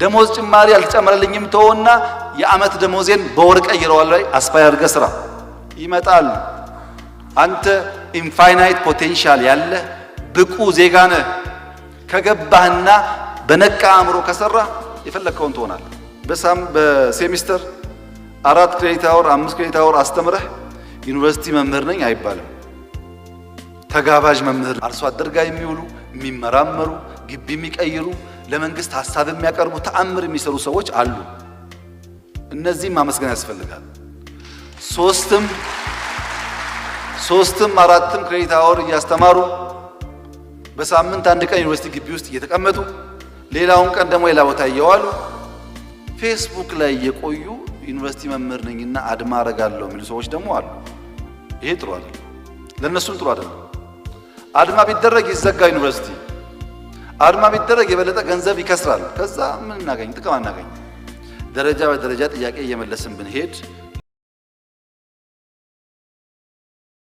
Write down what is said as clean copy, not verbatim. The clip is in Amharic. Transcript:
ደሞዝ ጭማሪ አልተጨመረልኝም ተወውና የዓመት ደሞዜን በወር ቀይረዋለሁ ላይ aspire አድርገህ ስራ። ይመጣል። አንተ infinite potential ያለህ ብቁ ዜጋ ነህ። ከገባህና በነቃ አእምሮ ከሰራ የፈለግከውን ትሆናለህ። በሴሚስተር 4 credit hour፣ 5 credit hour አስተምረህ ዩኒቨርሲቲ መምህር ነኝ አይባልም። ተጋባዥ መምህር፣ አርሶ አደር ጋር የሚውሉ፣ የሚመራመሩ፣ ግቢ የሚቀይሩ፣ ለመንግስት ሀሳብ የሚያቀርቡ፣ ተአምር የሚሰሩ ሰዎች አሉ። እነዚህም ማመስገን ያስፈልጋል። ሶስትም አራትም credit hour እያስተማሩ፣ በሳምንት አንድ ቀን ዩኒቨርሲቲ ግቢ ውስጥ እየተቀመጡ፣ ሌላውን ቀን ደግሞ ሌላ ቦታ እየዋሉ፣ ፌስቡክ ላይ እየቆዩ ዩኒቨርሲቲ መምህር ነኝና አድማ አረጋለሁ የሚሉ ሰዎች ደግሞ አሉ። ይሄ ጥሩ አይደለም፣ ለእነሱም ጥሩ አይደለም። አድማ ቢደረግ ይዘጋ ዩኒቨርሲቲ። አድማ ቢደረግ የበለጠ ገንዘብ ይከስራል። ከዛ ምን እናገኝ? ጥቅም አናገኝ። ደረጃ በደረጃ ጥያቄ እየመለስን ብንሄድ